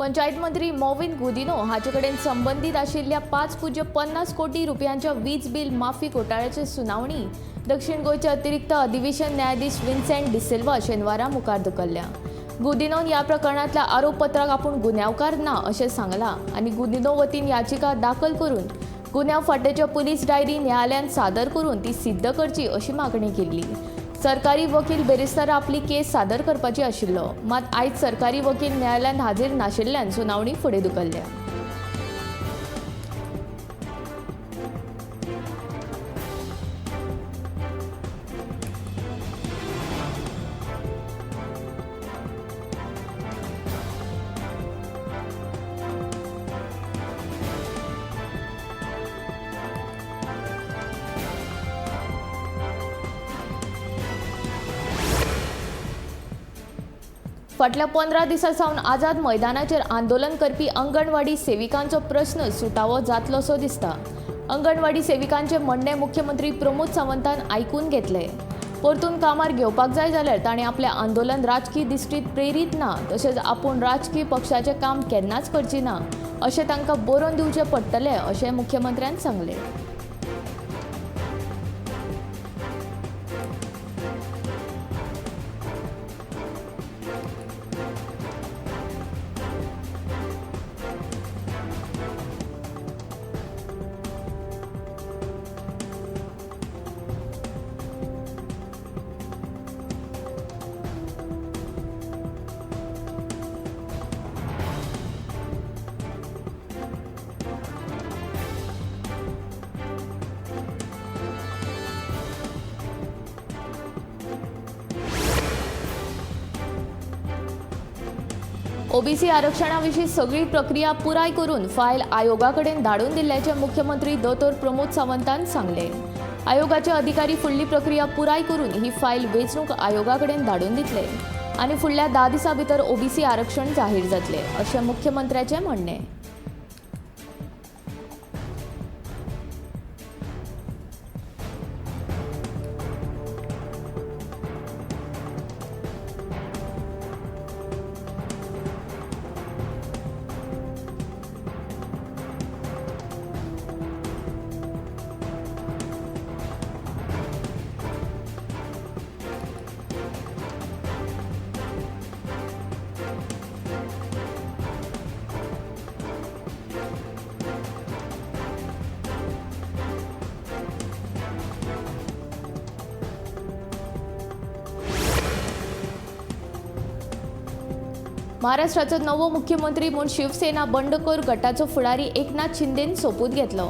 पंचायत मंत्री मॉविन गुदिन्हो हाचे कडेन संबंदीत आशिल्ल्या 5.50 कोटी रुपयांच्या वीज बिल माफी घोटाळ्याची सुनावणी दक्षिण गोंयचे अतिरिक्त अधिवेशन न्यायाधीश विन्सेंट डिसिल्वा शेनवारा मुखार धुकल्ल्या. गुदिन्होन ह्या प्रकरणांतल्या आरोपपत्राक आपूण गुन्यांवकार ना अशें सांगलां आनी गुदिन्हो वतीन याचिका दाखल करून गुन्यांव फांट्याच्या पुलीस डायरी न्यायालयांत सादर करून ती सिद्ध करची अशी मागणी केल्ली. सरकारी वकील बेरेस्तारा आपली केस सादर करपाची आशिल्लो, मात आयज सरकारी वकील न्यायालयांत हाजीर नाशिल्ल्यान सुनावणी फुडें धुकल्ल्या. फाटल्या 15 दिसां सावन आझाद मैदानाचेर आंदोलन करपी अंगणवाडी सेविकांचो प्रस्न सुटावो जातलोसो दिसता. अंगणवाडी सेविकांचे म्हणणें मुख्यमंत्री प्रमोद सावंतान आयकून घेतलें. परतून कामार घेवपाक जाय जाल्यार ताणें आपलें आंदोलन राजकी दिश्टीत प्रेरीत ना, तशेंच आपूण राजकी पक्षाचें काम केन्नाच करची ना अशें तांकां बरोवन दिवचें पडटलें अशें मुख्यमंत्र्यान सांगलें. ओबीसी आरक्षणा विशीं सगळी प्रक्रिया पुराय करून फायल आयोगा कडेन धाडून दिल्ल्याचें मुख्यमंत्री दोतोर प्रमोद सावंतान सांगलें. आयोगाचे अधिकारी फुडली प्रक्रिया पुराय करून ही फायल वेंचणूक आयोगा कडेन धाडून दितले आनी फुडल्या 10 दिसां भितर ओबीसी आरक्षण जाहीर जातलें अशें मुख्यमंत्र्याचें म्हणणें. महाराष्ट्राचो नवो मुख्यमंत्री म्हूण शिवसेना बंडखोर गटाचो फुडारी एकनाथ शिंदेन सोपूत घेतलो,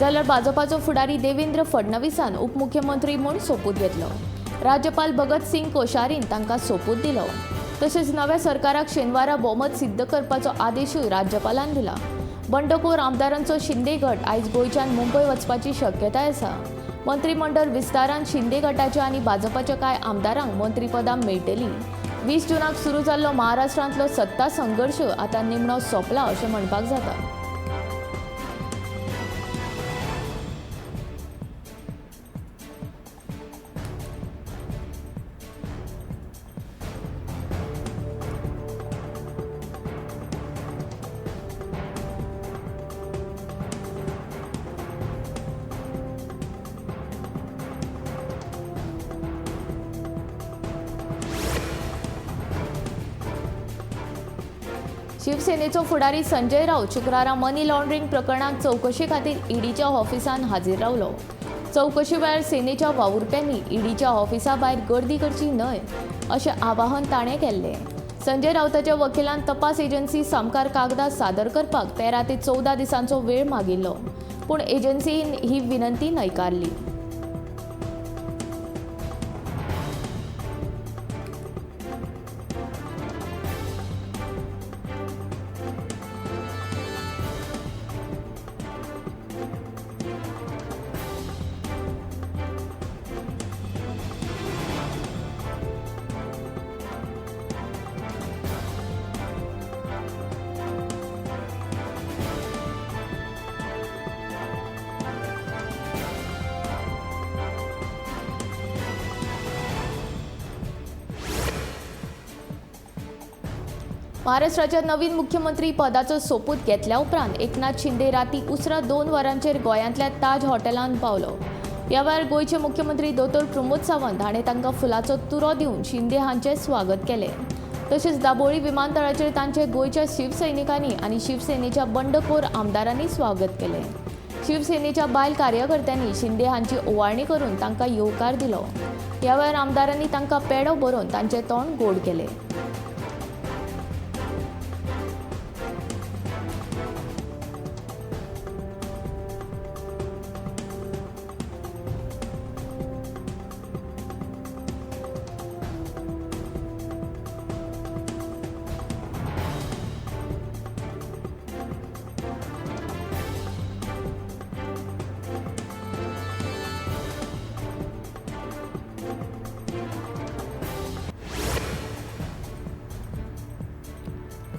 जाल्यार भाजपाचो फुडारी देवेंद्र फडणवीसान उपमुख्यमंत्री म्हूण सोपूत घेतलो. राज्यपाल भगत सिंग कोश्यारीन तांकां सोपूत दिलो. तशेंच नव्या सरकाराक शेनवारा भोवमत सिद्ध करपाचो आदेशूय राज्यपालान दिला. बंडखोर आमदारांचो शिंदे गट आयज गोंयच्यान मुंबय वचपाची शक्यताय आसा. मंत्रीमंडळ विस्तारान शिंदे गटाच्या आनी भाजपाच्या कांय आमदारांक मंत्रीपदां मेळटलीं. 20 जूनाक सुरू जाल्लो महाराष्ट्रांतलो सत्ता संघर्श आतां निमणो सोंपला अशें म्हणपाक जाता. शिवसेनेचो फुडारी संजय राऊत शुक्रारा मनी लॉन्ड्रिंग प्रकरणात चवकशे खातीर ईडीच्या ऑफिसांत हाजीर रावलो. चवकशे वेळार सेनेच्या वावुरप्यांनी ईडीच्या ऑफिसा भायर गर्दी करची न्हय अशें आवाहन ताणें केल्लें. संजय राऊताच्या वकिलान तपास एजन्सी सामकार कागदां सादर करपाक 13 ते 14 दिसांचो वेळ मागिल्लो, पूण एजन्सीन ही विनंती न्हयकारली. महाराष्ट्राच्या नवीन मुख्यमंत्री पदाचो सोपूत घेतल्या उपरांत एकनाथ शिंदे राती उसरां 2 वरांचेर गोंयांतल्या ताज हॉटेलांत पावलो. ह्या वेळार गोंयचे मुख्यमंत्री दोतोर प्रमोद सावंत हाणें तांकां फुलाचो तुरो दिवन शिंदे हांचें स्वागत केलें. तशेंच दाबोळी विमानतळाचेर तांचे गोंयच्या शिवसैनिकांनी आनी शिवसेनेच्या बंडखोर आमदारांनी स्वागत केलें. शिवसेनेच्या बायल कार्यकर्त्यांनी शिंदे हांची ओवाळणी करून तांकां येवकार दिलो. ह्या वेळार आमदारांनी तांकां पेडो भरोवन तांचें तोंड गोड केलें.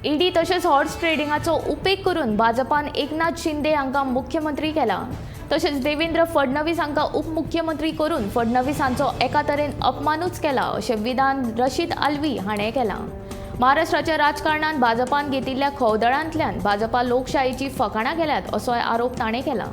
ईडी तशेंच हॉर्स ट्रेडिंगाचो उपेग करून भाजपान एकनाथ शिंदे हांकां मुख्यमंत्री केला. तशेंच देवेंद्र फडणवीस हांकां उपमुख्यमंत्री करून फडणवीस हांचो एका तरेन अपमानूच केला अशें विधान रशीद आल्वी हाणें केलां. महाराष्ट्राच्या राजकारणांत भाजपान घेतिल्ल्या खवदळांतल्यान भाजपा लोकशायेची फकाणां केल्यात असोय आरोप ताणें केला.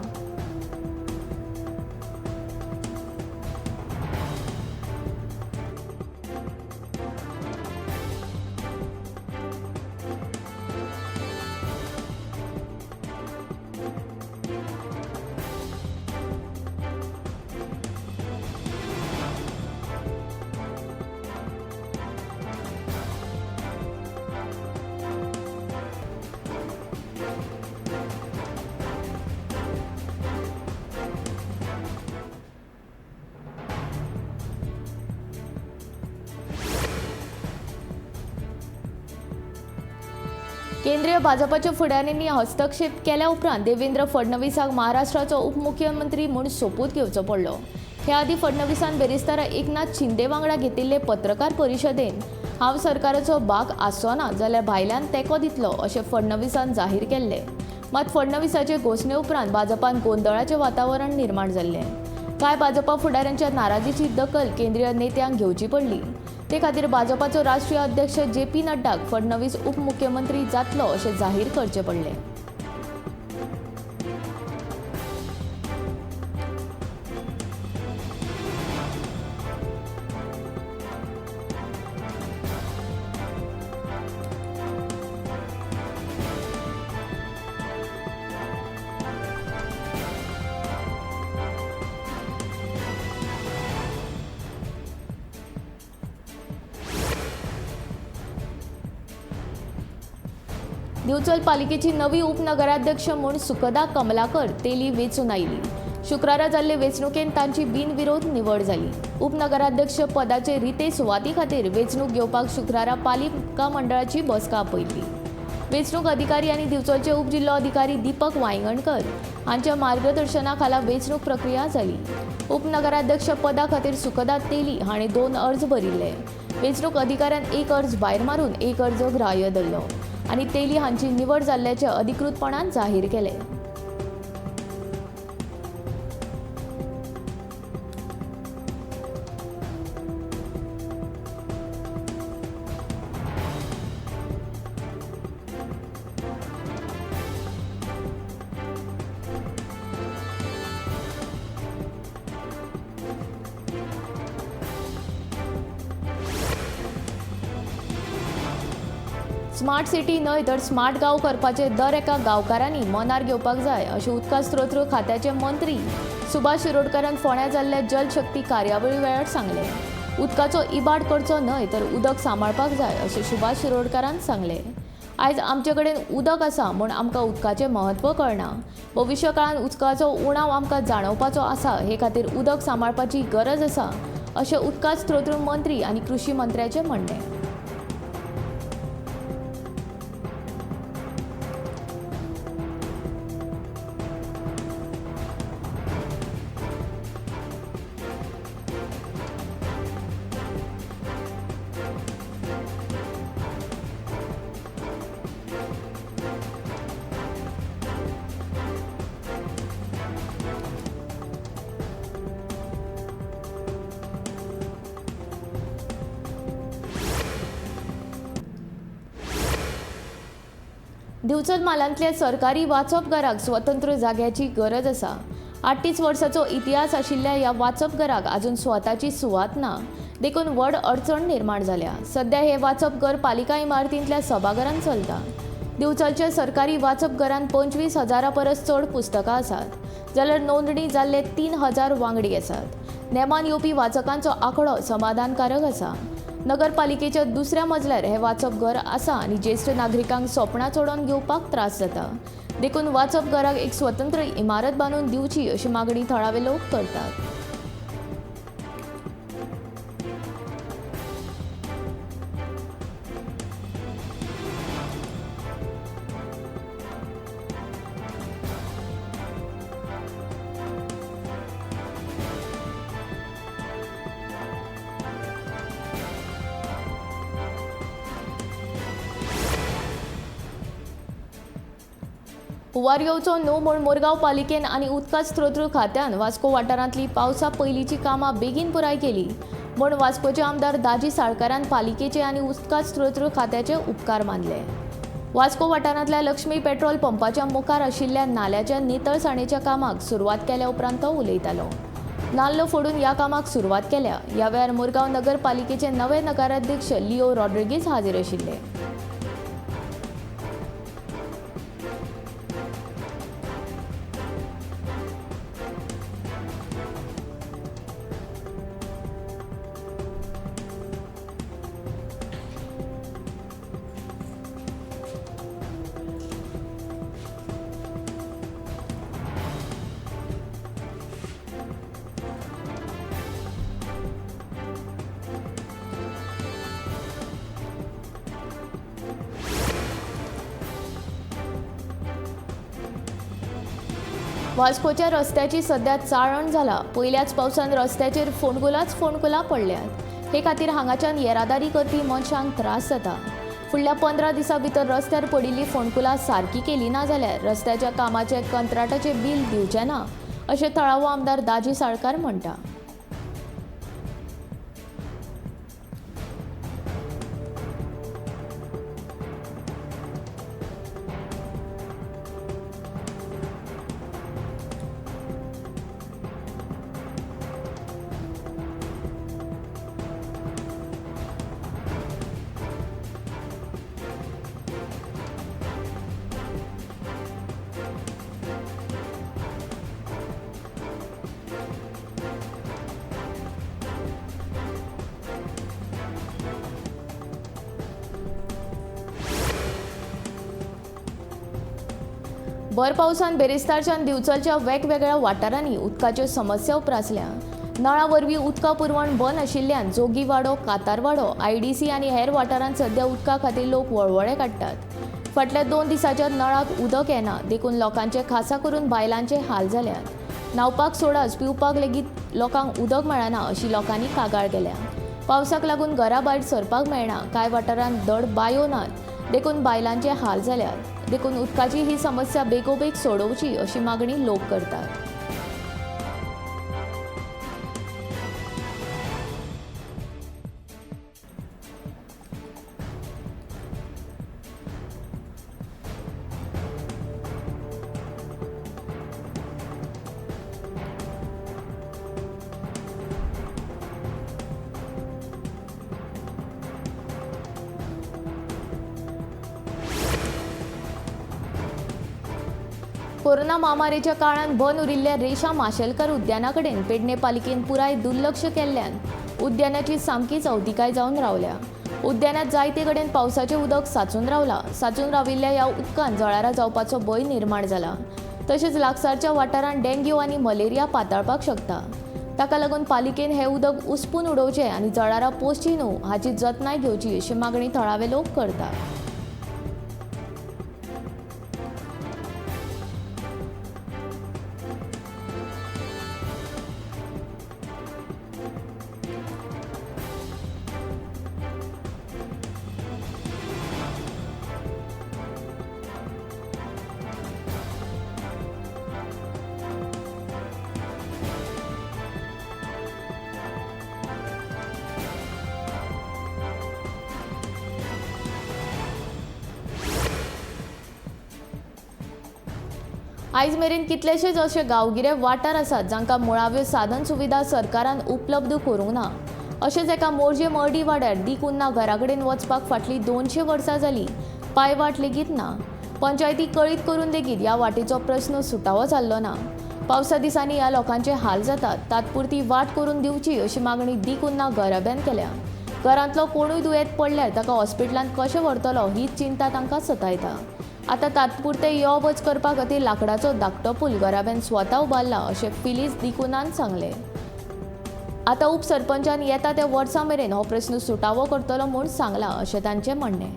केंद्रीय भाजपाच्या फुडाऱ्यांनी हस्तक्षेप केल्या उपरांत देवेंद्र फडणवीसाक महाराष्ट्राचो उपमुख्यमंत्री म्हूण सोपूत घेवचो पडलो. ह्या आदीं फडणवीसान बेरेस्तारा एकनाथ शिंदे वांगडा घेतिल्ले पत्रकार परिशदेन हांव सरकाराचो भाग आसचो ना जाल्यार भायल्यान तेंको दितलो अशें फडणवीसान जाहीर केल्लें. मात फडणवीसाचे घोशणे उपरांत भाजपान गोंदळाचें वातावरण निर्माण जाल्लें. कांय भाजपा फुडाऱ्यांच्या नाराजीची दखल केंद्रीय नेत्यांक घेवची पडली. ते खातीर भाजपाचो राष्ट्रीय अध्यक्ष जे पी नड्डाक फडणवीस उपमुख्यमंत्री जातलो अशें जाहीर करचें पडलें. दिवचल पालिकेची नवी उपनगराध्यक्ष म्हूण सुखदा कमलाकर तेली वेंचून आयली. शुक्रारा जाल्ले वेंचणुकेंत तांची बिनविरोध निवड जाली. उपनगराध्यक्ष पदाचे रिते सुवाती खातीर वेंचणूक घेवपाक शुक्रारा पालिका मंडळाची बसका आपयल्ली. वेंचणूक अधिकारी आनी दिवचलचे उपजिल्लो अधिकारी दीपक वायंगणकर हांच्या मार्गदर्शना खाला वेंचणूक प्रक्रिया जाली. उपनगराध्यक्ष पदा खातीर सुखदा तेली हाणें 2 अर्ज भरिल्ले. वेंचणूक अधिकाऱ्यान 1 अर्ज भायर मारून 1 अर्ज ग्राह्य धरलो आनी तेली हांची निवड जाल्ल्याचें अधिकृतपणान जाहीर केलें. स्मार्ट सिटी न्हय तर स्मार्ट गांव करपाचे दर एका गांवकारांनी मनार घेवपाक जाय अशें उदका स्रोत खात्याचे मंत्री सुभाष शिरोडकारान फोंड्यां जाल्ल्या जलशक्ती कार्यावळी वेळार सांगलें. उदकाचो इबाड करचो न्हय तर उदक सांबाळपाक जाय अशें सुभाष शिरोडकारान सांगलें. आयज आमचे कडेन उदक आसा म्हूण आमकां उदकाचें म्हत्व कळना. भविश्य काळांत उदकाचो उणाव आमकां जाणवपाचो आसा, हे खातीर उदक सांबाळपाची गरज आसा अशें उदका स्रोत मंत्री आनी कृशी मंत्र्याचें म्हणणें. दिवचल म्हालांतल्या सरकारी वाचपघराक स्वतंत्र जाग्याची गरज आसा. 38 वर्साचो इतिहास आशिल्ल्या ह्या वाचपघराक अजून स्वताची सुवात ना, देखून व्हड अडचण निर्माण जाल्या. सध्या हे वाचपघर पालिका इमारतींतल्या सभाघरांत चलता. दिवचलच्या सरकारी वाचपघरांत 25,000 परस चड पुस्तकां आसात, जाल्यार नोंदणी जाल्ले 3,000 वांगडी आसात. नेमान येवपी वाचकांचो आंकडो समाधानकारक आसा. नगरपालिकेच्या दुसऱ्या मजल्यार हे वाचपघर आसा आनी ज्येश्ठ नागरिकांक सोपणां चडोवन घेवपाक त्रास जाता, देखून वाचपघराक एक स्वतंत्र इमारत बांदून दिवची अशी मागणी थळावे लोक करतात. हुंवार येवचो न्हू म्हूण मुरगांव पालिकेन आनी उदका स्त्रोत खात्यान वास्को वाठारांतली पावसा पयलींची कामां बेगीन पुराय केली म्हूण वास्कोचे आमदार दाजी साळकारान पालिकेचे आनी उदका स्त्रोत खात्याचे उपकार मानले. वास्को वाठारांतल्या लक्ष्मी पेट्रोल पंपाच्या मुखार आशिल्ल्या नाल्याच्या नितळसाणेच्या कामाक सुरवात केल्या उपरांत तो उलयतालो. नाल्ल फोडून ह्या कामाक सुरवात केल्या. ह्या वेळार मुरगांव नगरपालिकेचे नवे नगराध्यक्ष लिओ रॉड्रिगीज हाजीर आशिल्ले. वास्कोच्या रस्त्याची सध्या चाळण जाला. पयल्याच पावसान रस्त्याचेर फोंडकुलाच फोंडकुलां पडल्यात. हे खातीर हांगाच्यान येरादारी करपी मनशांक त्रास जाता. फुडल्या 15 दिसां भितर रस्त्यार पडिल्ली फोंडकुलां सारकी केली ना जाल्यार रस्त्याच्या कामाचे कंत्राटाचे बील दिवचें ना अशें थळावो आमदार दाजी साळकार म्हणटा. भर पावसान बेरेस्तारच्यान दिवचलच्या वेगवेगळ्या वाठारांनी उदकाच्यो समस्या उप्रासल्या. नळा वरवीं उदका पुरवण बंद आशिल्ल्यान जोगीवाडो, कातारवाडो, आयडीसी आनी हेर वाठारांत सध्या उदका खातीर लोक वळवळे काडटात. फाटल्या 2 दिसांच्या नळाक उदक येना, देखून लोकांचे खासा करून बायलांचे हाल जाल्यात. न्हावपाक सोडाच पिवपाक लेगीत लोकांक उदक मेळना अशी लोकांनी कागाळ केल्या. पावसाक लागून घरा भायर सरपाक मेळना. कांय वाठारांत धड बायो नात, देखून बायलांचे हाल जाल्यात. देखून उदकाची ही समस्या बेगोबेग सोडोवची अशी मागणी लोक करतात. कोरोना महामारीच्या काळात बंद उरिल्ल्या रेशा माशेलकर उद्याना कडेन पेडणे पालिकेन पुराय दुर्लक्ष केल्ल्यान उद्यानाची सामकीच अवतिकाय जावन रावल्या. उद्यानात जायते कडेन पावसाचें उदक साचून रावला. साचून राविल्ल्या ह्या उदकान जळारां जावपाचो भंय निर्माण जाला. तशेंच लागसारच्या वाठारांत डेंग्यू आनी मलेरिया पातळपाक शकता. ताका लागून पालिकेन हें उदक उसपून उडोवचें आनी जळारां पोसचीं न्हू हाची जतनाय घेवची अशी मागणी थळावे लोक करतात. आयज मेरेन कितलेशेच अशे गांवगिरे वाठार आसात जांकां मुळाव्यो साधन सुविधा सरकारान उपलब्ध करूंक ना. अशेंच एका मोरजे मर्डी वाड्यार दिकुन्ना घरा कडेन वचपाक फाटलीं 200 वर्सां जालीं पांयवाट लेगीत ना. पंचायती कळीत करून लेगीत ह्या वाटेचो प्रस्न सुटावो जाल्लो ना. पावसा दिसांनी ह्या लोकांचे हाल जातात. तात्पुरती वाट करून दिवची अशी मागणी दिकुन्ना घराब्यान केल्या. घरांतलो कोणूय दुयेंत पडल्यार ताका हॉस्पिटलांत कशें व्हरतलो ही चिंता तांकां सतायता. आतां तात्पुरते यो वच करपा खातीर लांकडाचो धाकटो पूल घराब्यान स्वता उबारला अशें फिलीस दिकुनान सांगलें. आतां उपसरपंचान येता त्या वर्सा मेरेन हो प्रस्न सुटावो करतलो म्हूण सांगलां अशें तांचें म्हणणें.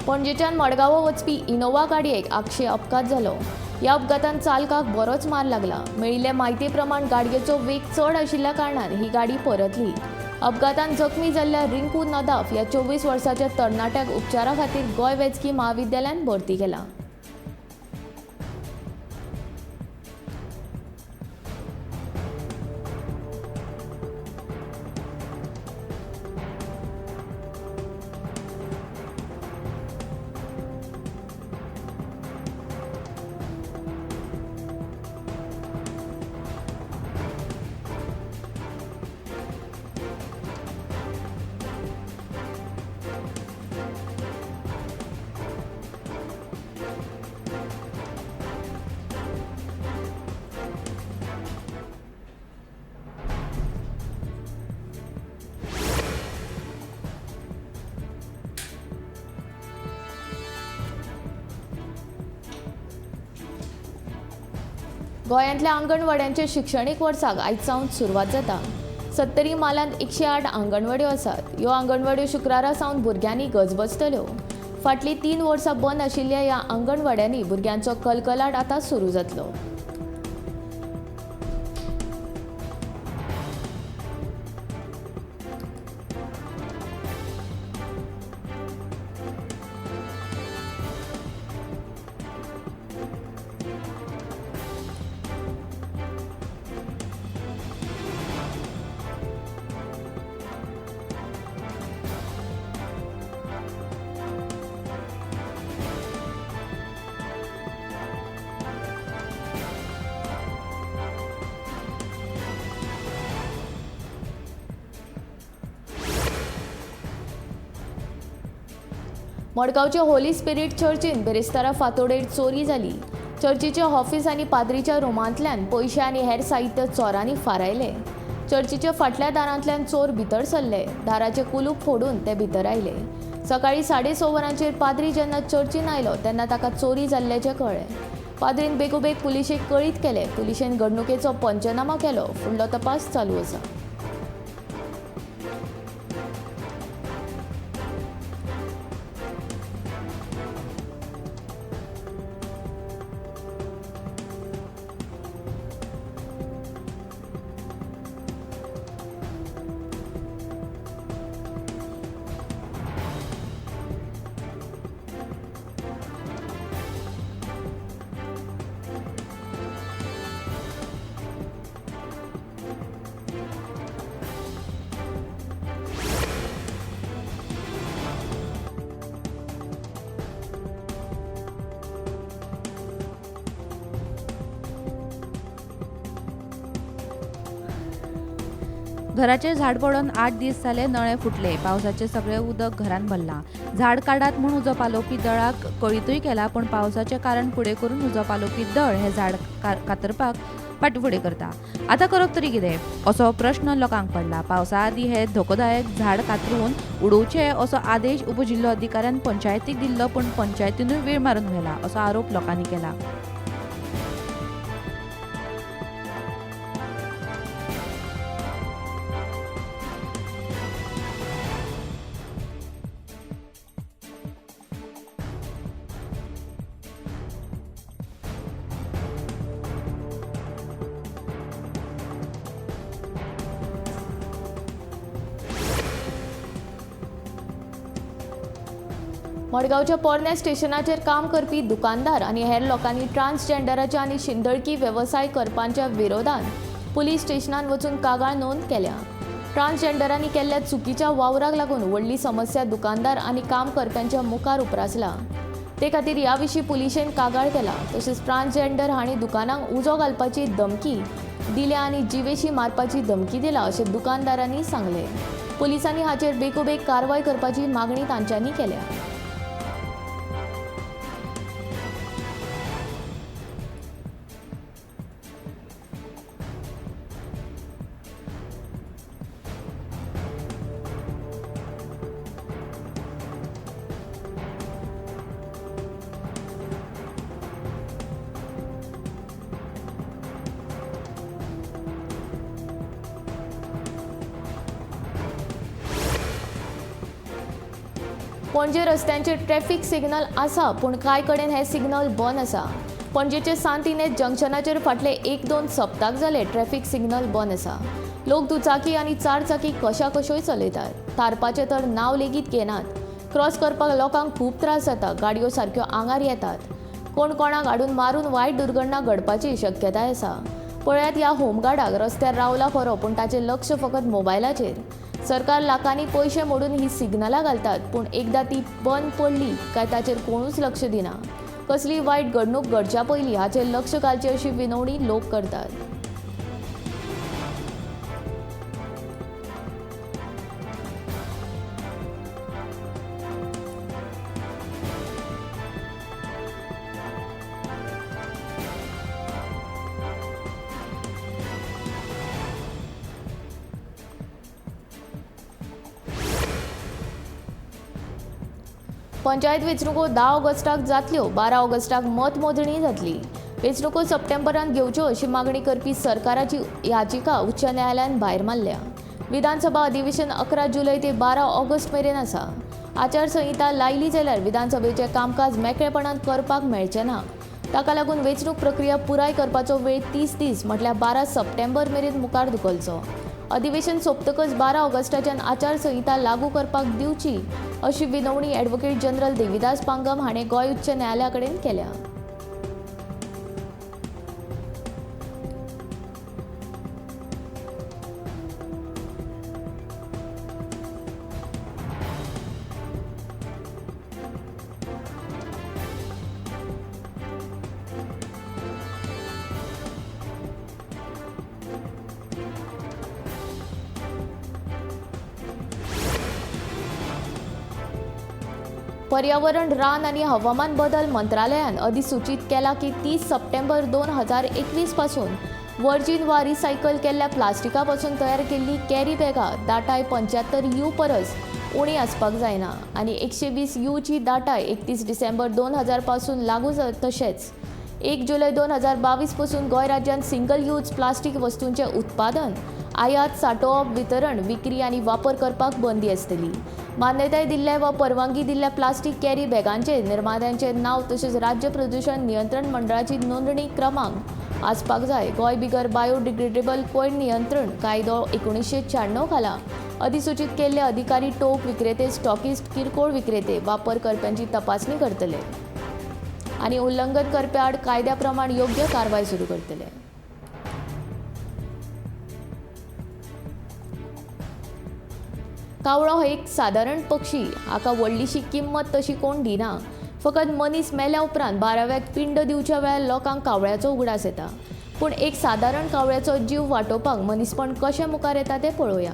पणजेच्यान मडगांव वचपी इनोवा गाडयेक आगशे अपघात जालो. ह्या अपघातान चालकाक बरोच मार लागला. मेळिल्ले म्हायती प्रमाण गाडयेचो वेग चड आशिल्ल्या कारणान ही गाडी परतली. अपघातान जखमी जाल्ल्या रिंकू नदाफ ह्या 24 वर्साच्या तरणाट्याक उपचारा खातीर गोंय वैजकी म्हाविद्यालयांत भरती केला. गोंयांतल्या आंगणवाड्यांच्या शिक्षणीक वर्साक आयज सावन सुरवात जाता. सत्तरी म्हालांत 108 आंगणवाड्यो आसात. ह्यो आंगणवाड्यो शुक्रारा सावन भुरग्यांनी गजबजतल्यो. फाटलीं 3 वर्सां बंद आशिल्ल्या ह्या आंगणवाड्यांनी भुरग्यांचो कलकलाट आतां सुरू जातलो. मडगांवच्या होली स्पिरीट चर्चीन बिरेस्तारा फांतोडेर चोरी जाली. चर्चीच्या ऑफिस आनी पाद्रीच्या रुमांतल्यान पयशे आनी हेर साहित्य चोरांनी फारायले. चर्चीच्या फाटल्या दारांतल्यान चोर भितर सरले. दाराचें कुलूप फोडून ते भितर आयले. सकाळीं 6:30 वरांचेर पाद्री जेन्ना चर्चीन आयलो तेन्ना ताका चोरी जाल्ल्याचें कळ्ळें. पाद्रीन बेगोबेग पुलिशेक कळीत केलें. पुलिशेन घडणुकेचो पंचनामा केलो. फुडलो तपास चालू आसा. घराचेर झाड पडून 8 दीस जाले नळे फुटले. पावसाचें सगळें उदक घरान भरलां. झाड काडात म्हूण उजो पालोवपी दळाक कळीतूय केला, पूण पावसाचें कारण फुडें करून उजो पालोवपी दळ हें झाड कातरपाक फाटफुडें करता. आतां करप तरी कितें असो प्रश्न लोकांक पडला. पावसा आदीं हें धोकोदायक झाड कातरून उडोवचें असो आदेश उपजिल्लो अधिकाऱ्यान पंचायतीक दिल्लो, पूण पंचायतीनूय वेळ मारून व्हेला असो आरोप लोकांनी केला. मडगांवच्या पोरण्या स्टेशनाचेर काम करपी दुकानदार आनी हेर लोकांनी ट्रान्सजेंडराच्या आनी शिंदळकी वेवसाय करपांच्या विरोधात पुलीस स्टेशनान वचून कागाळ नोंद केल्या. ट्रान्सजेंडरांनी केल्ल्या चुकीच्या वावराक लागून व्हडली समस्या दुकानदार आनी काम करप्यांच्या मुखार उप्रासला. ते खातीर ह्या विशीं पुलिशेन कागाळ केला. तशेंच ट्रान्सजेंडर हांणी दुकानांक उजो घालपाची धमकी दिल्या आनी जिवेशी मारपाची धमकी दिला अशें दुकानदारांनी सांगलें. पुलिसांनी हाचेर बेगोबेग कारवाय करपाची मागणी तांच्यांनी केल्या. पणजे रस्त्यांचेर ट्रॅफिक सिग्नल आसा, पूण कांय कडेन हे सिग्नल बंद आसा. पणजेचे सांत इनेज जंक्शनाचेर फाटले 1-2 सप्तक जाले ट्रॅफिक सिग्नल बंद आसा. लोक दुचाकी आनी चारचाकी कशा कश्योय चलयतात. थारपाचें तर नांव लेगीत घेनात. क्रॉस करपाक लोकांक खूब त्रास जाता. गाडयो सारक्यो आंगार येतात. कोण कोणाक हाडून मारून वायट दुर्घटना घडपाची शक्यताय आसा. पळयात ह्या होमगार्डाक रस्त्यार रावला खरो, पूण ताचें लक्ष फकत मोबायलाचेर. सरकार लाखांनी पयशे मोडून ही सिग्नलां घालतात, पूण एकदां ती बंद पडली काय ताचेर कोणूच लक्ष दिना. कसली वायट घडणूक घडच्या पयलीं हाचेर लक्ष घालचें अशी विनवणी लोक करतात. पंचायत वेंचणुको 10 ऑगस्टाक जातल्यो. 12 ऑगस्टाक मतमोजणी जातली. वेंचणुको सप्टेंबरांत घेवच्यो अशी मागणी करपी सरकाराची याचिका उच्च न्यायालयान भायर मारल्या. विधानसभा अधिवेशन 11 जुलय ते 12 ऑगस्ट मेरेन आसा. आचारसंहिता लायली जाल्यार विधानसभेचें कामकाज मेकळेपणान करपाक मेळचें ना. ताका लागून वेंचणूक प्रक्रिया पुराय करपाचो वेळ 30 दीस म्हटल्यार 12 सप्टेंबर मेरेन मुखार धुकलचो. अधिवेशन सोंपतकच 12 ऑगस्टाच्यान आचारसंहिता लागू करपाक दिवची अशी विनवणी ॲडव्होकेट जनरल देविदास पांगम हाणें गोंय उच्च न्यायालया कडेन केल्या. पर्यावरण, रान आनी हवामान बदल मंत्रालयान अधिसूचीत केला की 30 सप्टेंबर 2021 पासून वर्जीन वा रिसायकल केल्ल्या प्लास्टिका पासून तयार केल्ली कॅरी बॅगां दाटाय 75 you परस उणी आसपाक जायना आनी 120 यूची दाटाय 31 डिसेंबर 2000 पासून लागू. तशेंच 1 जुलय 2022 पासून गोंय राज्यांत सिंगल यूज प्लास्टीक वस्तूंचें उत्पादन, आयात, सांठोवप, वितरण, विक्री आनी वापर करपाक बंदी आसतली. मान्यताय दिल्ल्या वा परवानगी दिल्ल्या प्लास्टीक कॅरी बॅगांचेर निर्मात्यांचें नांव तशेंच राज्य प्रदूशण नियंत्रण मंडळाची नोंदणी क्रमांक आसपाक जाय. गोंय बिगर बायोडिग्रेडेबल कोयर नियंत्रण कायदो 1996 खाला अधिसूचीत केल्ले अधिकारी टोक विक्रेते, स्टॉकिस्ट, किरकोळ विक्रेते, वापर करप्यांची तपासणी करतले आनी उल्लंघन करप्या आड कायद्या प्रमाण योग्य कारवाय सुरू करतले. कावळो हो एक सादारण पक्षी. हाका व्हडलीशी किंमत तशी कोण दिना. फकत मनीस मेल्या उपरांत 12व्याक पिंड दिवच्या वेळार लोकांक कावळ्याचो उगडास येता. पूण एक सादारण कावळ्याचो जीव वाटोवपाक मनीसपण कशें मुखार येता तें पळोवया.